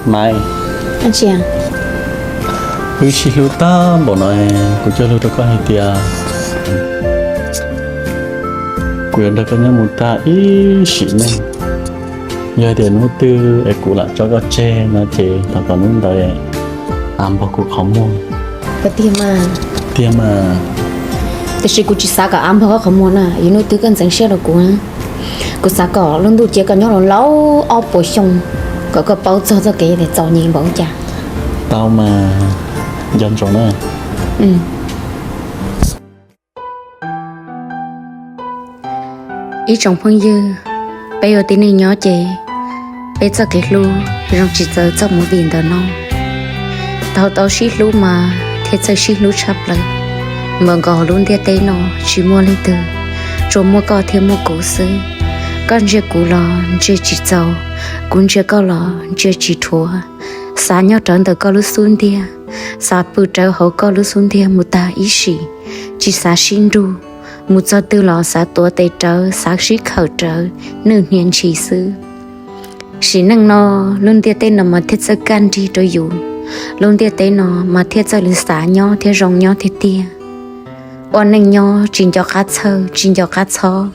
Maiv, wb sib hlub tag npaum no, kuv cog lus rau koj hais tias kuv yuav nrog koj nyob mus tag ib sim neej. Yog tias hnub twg es kuv lam tso koj tseg no ces thov kom hnub ntawd av npog kuv qhov muag. Tiag mas. Tiam sis kuv tsis xav kom av npog koj qhov muag na, yog hnub twg koj ntxeev siab rau kuv, kuv xav kom lub ntuj cia koj nyob laus laus ob puas xyoo, kom koj paub txog txoj kev txom nyem npaum cas. Tau mas, nco ntsoov na. Ib tsoom phooj ywg, peb ua tib neeg nyob ces peb txoj kev hlub zoo tsis txawv txoj movie ntawm no. Thaum tau sib hlub mas thiaj txawj sib hlub tshaj plaws. Npaum nkaus hauv lub ntiaj teb no tsis muaj leej twg, tsuas muaj koj thiab muaj kuv xwb. Koj ntsia kuv los ntsia tsis txaus, kuv ntsia koj los ntsia tsis dhuav. Xav nyob rawv ntawm koj lub xub ntiag, xav pw rawv hauv koj lub xub ntiag mus tag ib sim, tsis xav sib nrug. Mus txog twg los xav tuav tes rawv, xav sib khawm rawv, nwj hnia ntshis xwb. Sim neej no, lub ntiaj teb no mas thiaj txawj kaj nrig rau yus. Lub ntiaj teb no mas thiaj txawj li xav nyob thiab zoo nyob tiag tiag. Ua neej nyob tsis nco qab txhawj tsis nco qab txhob,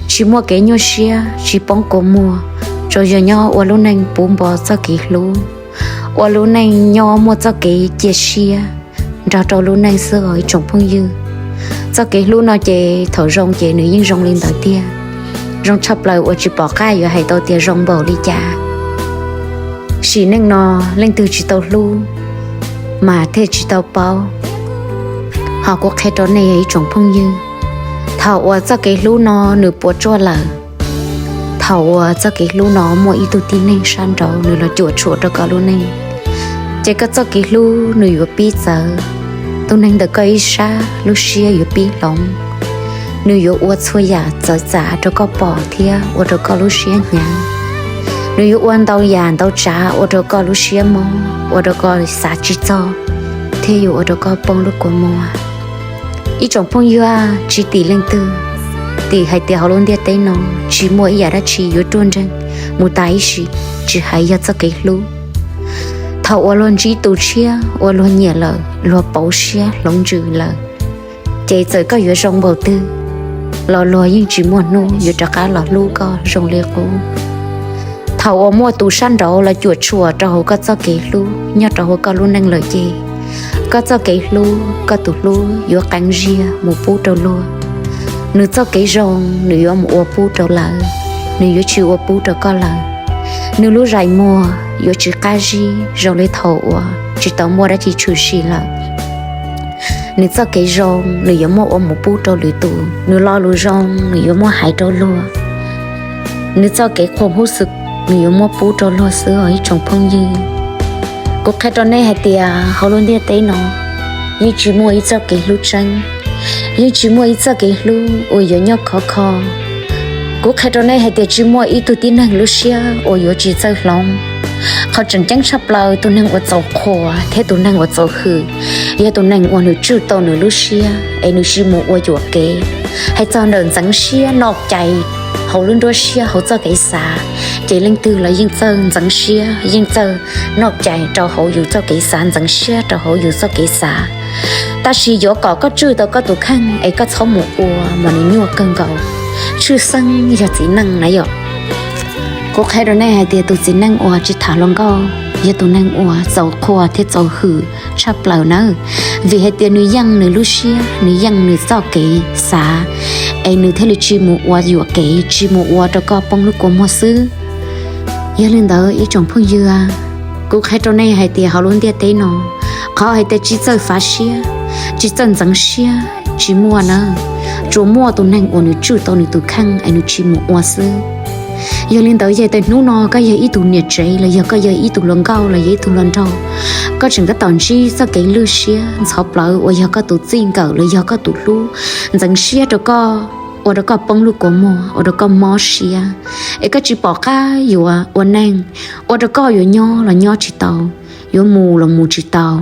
tsis muaj kev nyuaj siab tsis poob kua muag, tsuas yog nyob ua lub neej puv npo txoj kev hlub, ua lub neej nyob muaj txoj kev cia siab nrog rau lub neej xwb os ib tsoom phooj ywg. Txoj kev hlub no ces thaum zoo ces nws yeej zoo li ntawd tiag, zoo tshaj plaws uas tsis pom qab yuav hais tau tias zoo npaum li cas. Sim neej no leej twg tsis tau hlub mas thiaj tsis tau paub. Ho kuv qhia rau nej ib tsoom phooj ywg, thaum uas txoj kev hlub no nws puas tsuaj lawm, thaum uas txoj kev hlub no muaj ib tug tib neeg sab nraud nws los cuam tshuam rau koj lub neej, ces koj txoj kev hlub nws yuav pib txawv. Tus neeg ntawm koj ib sab lub siab yuav pib hloov, nws yuav ua txhua yam txawv txav rau koj pom thiab ua rau koj lub siab hnyav. Nws yuav ua ntau yam ntau tsav ua rau koj lub siab mob, ua rau koj xav tsis txog, thiab yuav ua rau koj poob lub kua muag. Ib tsoom phooj ywg, tsis tim leej twg, tim hais tias hauv lub ntiaj teb no tsis muaj ib yam dab tsi yuav ruaj nreeg mus tas ib sim, tsis hais yog txoj kev hlub. Thaum uas luag ntsib tus tshiab uas luag nyiam lawm, luag pauv siab hloov ntsws lawm, ces txawm koj yuav zoo npaum twg los luag yeej tsis muaj hnub yuav rov qab los hlub koj zoo li qub. Thaum uas muaj tus sab nraud los cuam tshuam rau hauv koj txoj kev hlub nyob rau hauv koj lub neej lawm ces koj txoj kev hlub, koj tus hlub yuav qeeb ziag mus pub rau luag. Nws txoj kev zoo nws yuav mus ua pub rau lawv, nws yuav tsis ua pub rau koj lawm. Nws lub zais muag yuav tsis qab zib zoo li thaum uas tsis tau muaj dab tsi tshwm sim lawm. Nws txoj kev zoo nws yuav muaj ua mus pub rau lwm tus, nws lo lus zoo nws yuav muaj hais rau luag. Nws txoj kev qhuas hub xwm nws yuav muaj pub rau luag xwb os ib tsoom phooj ywg. Kuv qhia rau nej hais tias hauv lub ntiaj teb no yeej tsis muaj ib txoj kev hlub tseeb, yeej tsis muaj ib txoj kev hlub uas yuav nyob khov kho. Kuv qhia rau nej hais tias tsis muaj ib tug tib neeg lub siab uas yuav tsis txawj hloov. Qhov tseem ceeb tshaj plaws tus neeg uas txaus qhuas thiab tus neeg uas txaus hwm yog tus neeg uas nws tswj tau nws lub siab es nws tsis mus ua yuam kev. Hais txog ntawm ntxeev siab noj cai hauv lub nruab siab hauv txoj kev xav, ces leej twg los yeej txawj ntxeev siab yeej txawj noj cai rau hauv yus txoj kev xav, ntxeev siab rau hauv yus txoj kev xav. Tab sis yuav kom koj tswj tau koj tus kheej es koj txhob mus ua mas nws nyuaj kawg nkaus. Tshwj xeeb yog txiv neej na yom. Kuv qhia rau nej hais tias tus txiv neej uas tsis tham hluas nkauj yog tus neeg uas txaus qhuas thiab txaus hwm tshaj plaws nawb. Vim hais tias nws yeej nws lub siab, nws yeej nws txoj kev xav, es nws thiaj li tsis mus ua yuam kev, tsis mus ua rau koj poob lub kua muag xwb. Yog li ntawd ib tsoom phooj ywg, kuv qhia rau nej hais tias hauv lub ntiaj teb no, qhov hais tias tsis txawj fav siab, tsis txawj ntxeev siab tsis muaj na, tsuas muaj tus neeg uas nws tswj tau nws tus kheej es nws tsis mus ua xwb. Yog li ntawd yog tias hnub no koj yog ib tug niam tsev los yog koj yog ib tug hluas nkauj los yog ib tug hluas nraug, koj tseem tab tom ntsib txoj kev lwj siab ntxhov plawv uas yog koj tus txij nkawm los yog koj tus hlub ntxeev siab rau koj, ua rau koj poob lub kua muag, ua rau koj mob siab, es koj tsis pom qab yuav ua neej, ua rau koj yuav nyob los nyob tsis tau, yuav mus los mus tsis tau,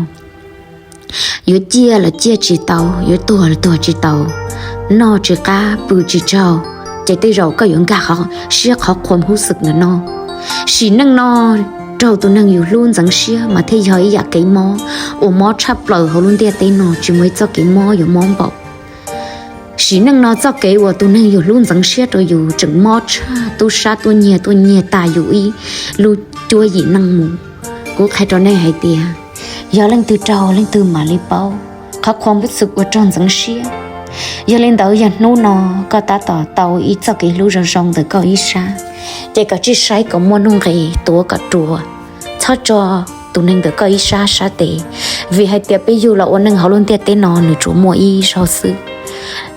yuav ciaj los ciaj tsis tau, yuav tuag los tuag tsis tau, noj tsis qab pw tsis tsaug, ces tej zaum koj yuav nkag qhov siab qhov qhuas hub xwm ntawm no. Sim neej no raug tus neeg yus hlub ntxeev siab mas thiaj yog ib yam kev mob uas mob tshaj plaws hauv lub ntiaj teb no, tsis muaj ib txoj kev mob yuav mob npaum. Sim neej no txoj kev uas tus neeg yus hlub ntxeev siab rau yus tseem mob tshaj tub sab tuaj nyiag tuaj nyiag tag yus ib lub cuab yim neej mus. Kuv qhia rau nej hais tias yog leej twg raug leej twg mam li paub qhov qhuas npub xwm ua raug ntxeev siab. Yog li ntawd yog hnub no koj tab tom tau ib txoj kev hlub zoo zoo ntawm koj ib sab, ces koj tsij saib kom muaj nuj nqis tuav kom ruam, txhob tso tus neeg ntawm koj ib sab sab tes, vim hais tias peb yug los ua neej hauv lub ntiaj teb no nws tsuas muaj ib zaug xwb.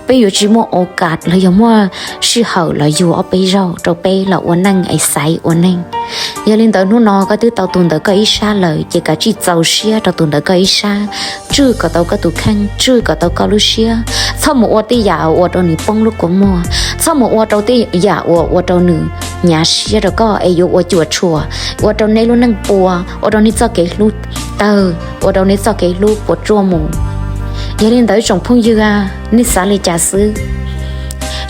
Peb yuav tsis muaj ua kam los yog muaj sij hawm los yug ob peb zaug rau peb los ua neej es xaiv ua neej. Yog li ntawd hnub no koj twb tau tus ntawm koj ib sab lawm ces koj tsij txaus siab rau tus ntawm koj ib sab, tswj kom tau koj tus kheej, tswj kom tau koj lub siab. Txhob mus ua tej yam ua rau nws poob lub kua muag, txhob mus ua rau tej yam uas ua rau nws hnyav siab rau koj es yuav ua cuam tshuam ua rau nej lub neej puas, ua rau nej txoj kev hlub tawg, ua rau nej txoj kev hlub puas tsuaj mus. Yog li ntawd tsoom phooj ywg, nej xav li cas xwb?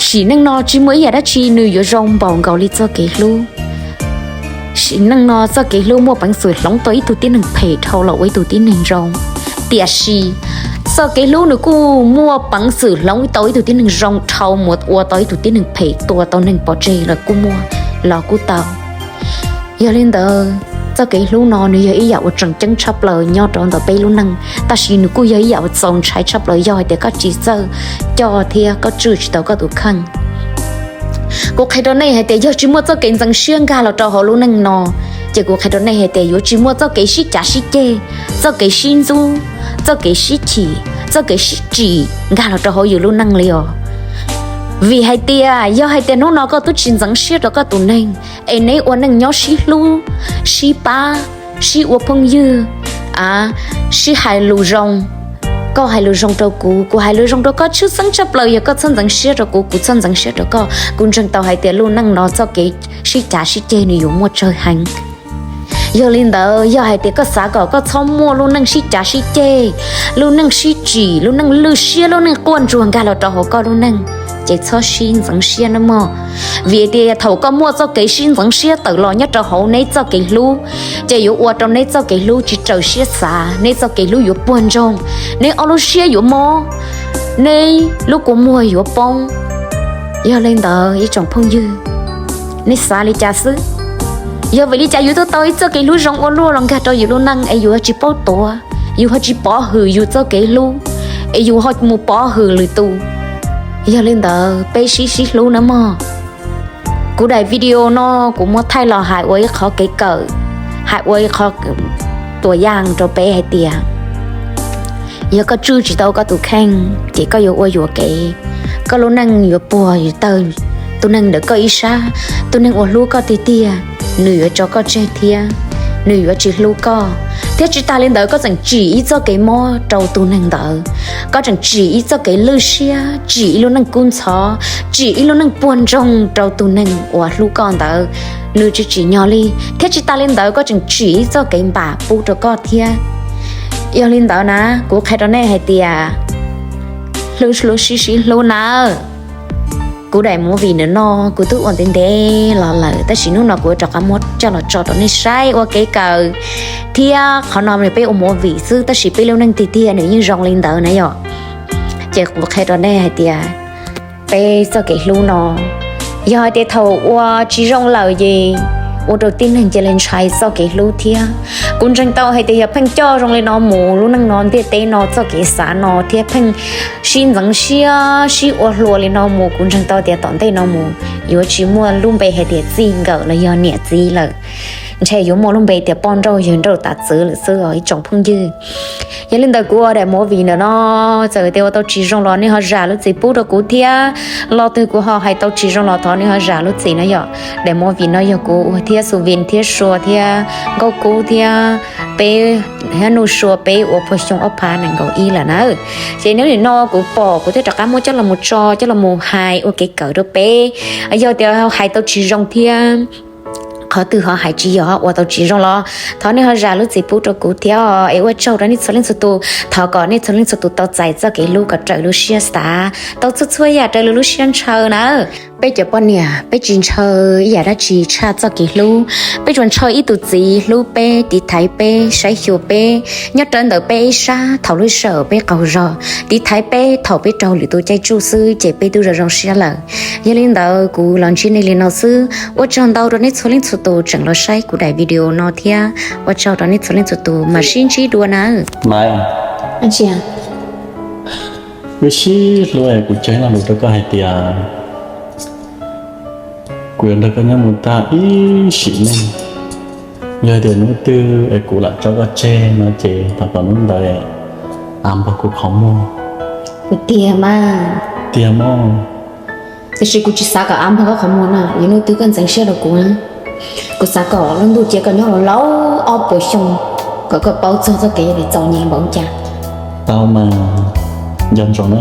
Sim neej no tsis muaj ib yam dab tsi nws yuav zoo npaum nkaus li txoj kev hlub. Sim neej no txoj kev hlub muaj peev xwm hloov tau ib tug tib neeg phem dhau los ua ib tug tib neeg zoo. Tiam sis txoj kev hlub nws kuj muaj peev xwm hloov tau ib tug tib neeg zoo dhau mus ua tau ib tug tib neeg phem tua tau neeg pov tseg los kuj muaj, los kuj tau. Yog li ntawd txoj kev hlub no nws yog ib yam uas tseem ceeb tshaj plaws nyob rau ntawm peb lub neej, tab sis nws kuj yog ib yam uas txaus ntshai tshaj plaws yog hais tias koj tsis txawj coj thiab koj tswj tsis tau koj tus kheej. Kuv qhia rau nej hais tias yog tsis muaj txoj kev ntxeev siab nkag los rau hauv lub neej no, ces kuv qhia rau nej hais tias yuav tsis muaj txoj kev sib cav sib ceg, txoj kev sib ntxub, txoj kev sib chim, txoj kev sib tsim nkag los rau hauv yus lub neej li os. Vim hais tias yog hais tias hnub no koj twb tsis ntxeev siab rau koj tus neeg, es neb ua neej nyob sib hlub, sib pab, sib ua phooj ywg, sib hais lus zoo, koj hais lus zoo rau kuv, kuv hais lus zoo rau koj, tshwj xeeb tshaj plaws yog koj txhob ntxeev siab rau kuv, kuv txhob ntxeev siab rau koj, kuv ntseeg tau hais tias lub neej no txoj kev sib cav sib ceg nws yuav muaj tsawg heev. Yog li ntawd yog hais tias koj xav kom koj txhob muaj lub neej sib cav sib ceg, lub neej sib tsim, lub neej lwj siab, lub neej quaj ntsuag nkag los rau hauv koj lub neej, ces txhob sib ntxeev siab nawb mog. Vim tias thaum koj muaj txoj kev sib ntxeev siab tawm los nyob rau hauv neb txoj kev hlub, ces yuav ua rau neb txoj kev hlub tsis raws siab xav, neb txoj kev hlub yuav puag ntsoog, neb ob lub siab yuav mob, neb lub kua muag yuav poob. Yog li ntawd ib tsoom phooj ywg, nej xav li cas xwb? Yog vim li cas yus twb tau ib txoj kev hlub zoo ua luaj los nkag rau yus lub neej es yus ho tsis paub tuav, yus ho tsis pov hwm yus txoj kev hlub, es yus ho mus pov hwm lwm tus? Yog li ntawd peb sib sib hlub nawb mog. Kuv daim video no kuv muab thaij los hais ua ib qhov kev kawm, hais ua ib qhov tuam yaj rau peb hais tias yog koj tswj tsis tau koj tus kheej ces koj yuav ua yuam kev, koj lub neej yuav puag yuav tawg. Tus neeg ntawm koj ib sab, tus neeg uas hlub koj tiag tiag, nws yuav tso koj tseg thiab nws yuav tsis hlub koj. Thiab tsis tas li ntawd koj tseem tsim ib txoj kev mob rau tus neeg ntawd, koj tseem tsim ib txoj kev lwj siab, tsim ib lub neej kub ntxhov, tsim ib lub neej puag ntsoog rau tus neeg uas hlub koj ntawd, nws tsis tsim nyog li. Thiab tsis tas li ntawd koj tseem tsim ib txoj kev npam pub rau koj thiab. Yog li ntawd na, kuv qhia rau nej hais tias hlub hlub sib sib hlub nawb. Kuv daim movie ntawm no kuv twb ua ntev ntev los lawm, tab sis hnub no kuv rov qab muab coj los tso rau nej saib ua kev kawm. Thiab qhov no nws peb ua movie xwb, tab sis peb lub neej tiag tiag nws yeej zoo li ntawd na yom. Ces kuv qhia rau nej hais tias peb txoj kev hlub no, yog hais tias thaum ua tsis zoo lawm ces ua rau tib neeg cia li ntshai txoj kev hlub thiab. Kuv ntseeg tau hais tias yog pheej coj zoo li no mus lub neej no ntiaj teb no txoj kev xav no thiab pheej sib ntxeev siab sib ua hlua li no mus, kuv ntseeg tau tias tom ntej no mus yuav tsis muaj lub npe hais tias txij nkawm los yog niam txiv lawm, ntshe yuav muaj lub npe tias poj nrauj yawg nrauj tav txwv lawm xwb os ib tsoom phooj ywg. Yog li ntawd kuv ua daim movie ntawm no, txawm tias ua tau tsis zoo los nej ho zam lub txim pub rau kuv thiab. Lo twg kuv ho hais tau tsis zoo los thov nej ho zam lub txim na yom. Daim movie no yog kuv ua thiab Xu Vin thiab Sua thiab Nkauj Kub thiab peb, thiab Nuj Sua peb ua puag xyoo ob phav nees nkaum ib lawm na. Ces hnub nim no kuv pom kuv thiaj rov qab muab coj los mus tso coj los mus hais ua kev kawm rau peb. Yog tias hais tau tsis zoo thiab qhov twg ho hais tsis yog, ua tau tsis zoo los thov nej ho zam lub txim pub rau kuv thiab es ua tsaug rau nej txhua leej txhua tus. Thov kom nej txhua leej txhua tus tau txais txoj kev hlub kom raws lub siab xav, tau txhua txhua yam raws li lub siab ntshaw na. Peb cov poj niam peb tsis ntshaw ib yam dab tsi tshaj txoj kev hlub. Peb tsuas ntshaw ib tug txiv hlub peb, tiv thaiv peb, saib xyuas peb, nyob rawv ntawm peb ib sab thaum lub sij hawm peb qaug zog, tiv thaiv peb thaum peb raug lwm tus caij tsuj xwb ces peb twb zoo zoo siab lawm. Yog li ntawd kuv los ntsib nej li no xwb. Ua tsaug ntau rau nej txhua leej txhua tus tseem los saib kuv daim video no thiab ua tsaug rau nej txhua leej txhua tus, mam sib ntsib dua na. Wb sib hlub, kuv ceeb lo lus rau koj hais tias kuv yuav nrog koj nyob mus tag ib sim neej. Yog tias hnub twg es kuv lam tso koj tseg no ces thov kom hnub ntawd av npog kuv qhov muag. Kuv tiag mas. Tiag mas. Tiam sis kuv tsis xav kom av npog koj qhov muag na, yog hnub twg koj ntxeev siab rau kuv, kuv xav kom lub ntuj cia koj nyob laus laus ob puas xyoo, kom koj paub txog txoj kev txom nyem npaum cas. Tau mas, nco ntsoov na.